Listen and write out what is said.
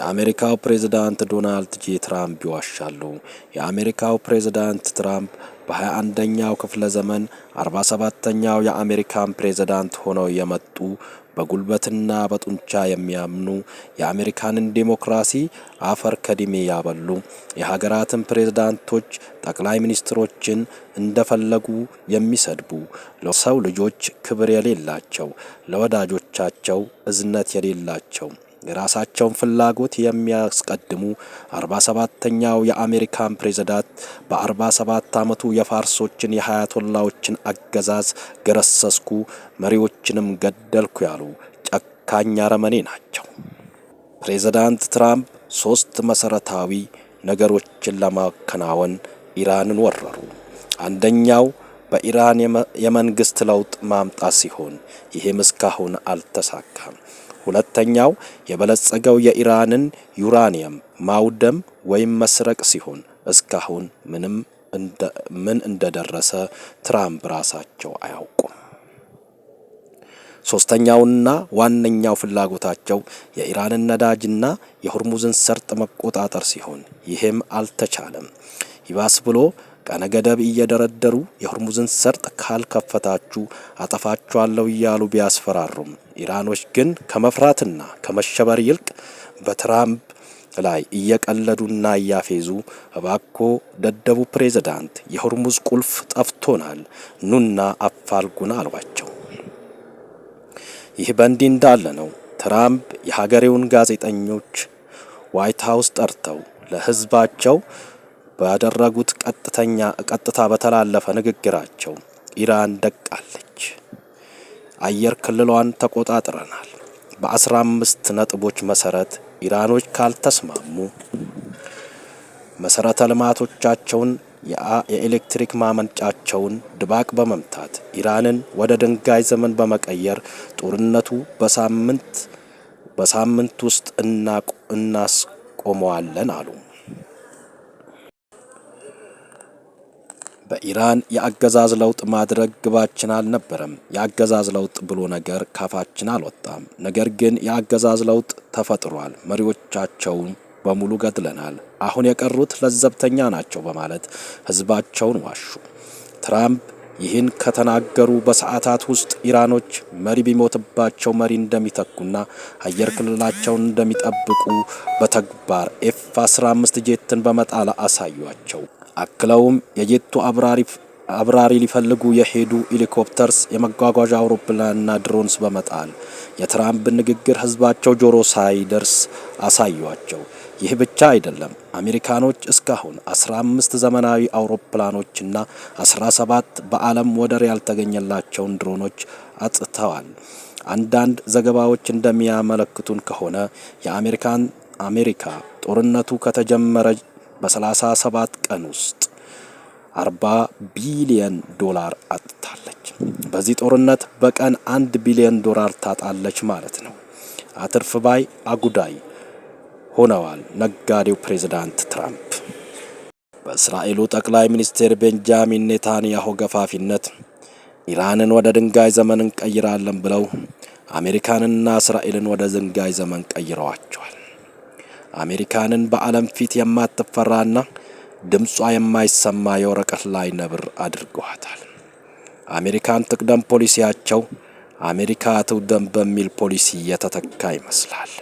የአሜሪካው ፕሬዝዳንት ዶናልድ ጄ ትራምፕ ይዋሻሉ። የአሜሪካው ፕሬዝዳንት ትራምፕ በ21ኛው ክፍለ ዘመን 47ኛው የአሜሪካን ፕሬዝዳንት ሆነው የመጡ፣ በጉልበትና በጡንቻ የሚያምኑ፣ የአሜሪካንን ዴሞክራሲ አፈር ከድሜ ያበሉ፣ የሀገራትን ፕሬዝዳንቶች፣ ጠቅላይ ሚኒስትሮችን እንደፈለጉ የሚሰድቡ፣ ለሰው ልጆች ክብር የሌላቸው፣ ለወዳጆቻቸው እዝነት የሌላቸው፣ የራሳቸውን ፍላጎት የሚያስቀድሙ 47ኛው የአሜሪካን ፕሬዝዳንት በ47 ዓመቱ የፋርሶችን የአያቶላዎችን አገዛዝ ገረሰስኩ፣ መሪዎችንም ገደልኩ ያሉ ጨካኝ አረመኔ ናቸው። ፕሬዝዳንት ትራምፕ ሶስት መሰረታዊ ነገሮችን ለማከናወን ኢራንን ወረሩ። አንደኛው በኢራን የመንግስት ለውጥ ማምጣት ሲሆን ይህም እስካሁን አልተሳካም። ሁለተኛው የበለጸገው የኢራንን ዩራኒየም ማውደም ወይም መስረቅ ሲሆን እስካሁን ምንም ምን እንደደረሰ ትራምፕ ራሳቸው አያውቁም። ሶስተኛውና ዋነኛው ፍላጎታቸው የኢራንን ነዳጅና የሆርሙዝን ሰርጥ መቆጣጠር ሲሆን ይህም አልተቻለም። ይባስ ብሎ ቀነ ገደብ እየደረደሩ የሆርሙዝን ሰርጥ ካልከፈታችሁ አጠፋችኋለሁ እያሉ ቢያስፈራሩም ኢራኖች ግን ከመፍራትና ከመሸበር ይልቅ በትራምፕ ላይ እየቀለዱና እያፌዙ እባኮ ደደቡ ፕሬዝዳንት፣ የሆርሙዝ ቁልፍ ጠፍቶናል፣ ኑና አፋልጉን አሏቸው። ይህ በእንዲህ እንዳለ ነው ትራምፕ የሀገሬውን ጋዜጠኞች ዋይት ሀውስ ጠርተው ለህዝባቸው ባደረጉት ቀጥተኛ ቀጥታ በተላለፈ ንግግራቸው ኢራን ደቃለች፣ አየር ክልሏን ተቆጣጥረናል፣ በ15 ነጥቦች መሰረት ኢራኖች ካልተስማሙ መሰረተ ልማቶቻቸውን፣ የኤሌክትሪክ ማመንጫቸውን ድባቅ በመምታት ኢራንን ወደ ድንጋይ ዘመን በመቀየር ጦርነቱ በሳምንት ውስጥ እናስቆመዋለን አሉ። በኢራን የአገዛዝ ለውጥ ማድረግ ግባችን አልነበረም። የአገዛዝ ለውጥ ብሎ ነገር ካፋችን አልወጣም። ነገር ግን የአገዛዝ ለውጥ ተፈጥሯል። መሪዎቻቸውን በሙሉ ገድለናል። አሁን የቀሩት ለዘብተኛ ናቸው በማለት ህዝባቸውን ዋሹ። ትራምፕ ይህን ከተናገሩ በሰዓታት ውስጥ ኢራኖች መሪ ቢሞትባቸው መሪ እንደሚተኩና አየር ክልላቸውን እንደሚጠብቁ በተግባር ኤፍ 15 ጄትን በመጣል አሳዩአቸው። አክለውም የጄቱ አብራሪ ሊፈልጉ የሄዱ helicopters፣ የመጓጓዣ አውሮፕላንና drones በመጣል የትራምፕን ንግግር ህዝባቸው ጆሮ ሳይደርስ አሳዩአቸው። ይህ ብቻ አይደለም። አሜሪካኖች እስካሁን 15 ዘመናዊ አውሮፕላኖችና 17 በዓለም ወደር ያልተገኘላቸውን ድሮኖች አጥተዋል። አንዳንድ ዘገባዎች እንደሚያመለክቱን ከሆነ የአሜሪካን አሜሪካ ጦርነቱ ከተጀመረ በ37 ቀን ውስጥ 40 ቢሊየን ዶላር አጥታለች። በዚህ ጦርነት በቀን 1 ቢሊየን ዶላር ታጣለች ማለት ነው። አትርፍ ባይ አጉዳይ ሆነዋል ነጋዴው ፕሬዝዳንት ትራምፕ። በእስራኤሉ ጠቅላይ ሚኒስትር ቤንጃሚን ኔታንያሁ ገፋፊነት ኢራንን ወደ ድንጋይ ዘመን እንቀይራለን ብለው አሜሪካንና እስራኤልን ወደ ድንጋይ ዘመን ቀይረዋቸዋል። አሜሪካንን በዓለም ፊት የማትፈራና ድምጿ የማይሰማ የወረቀት ላይ ነብር አድርገዋታል። አሜሪካን ትቅደም ፖሊሲያቸው አሜሪካ ትውደም በሚል ፖሊሲ የተተካ ይመስላል።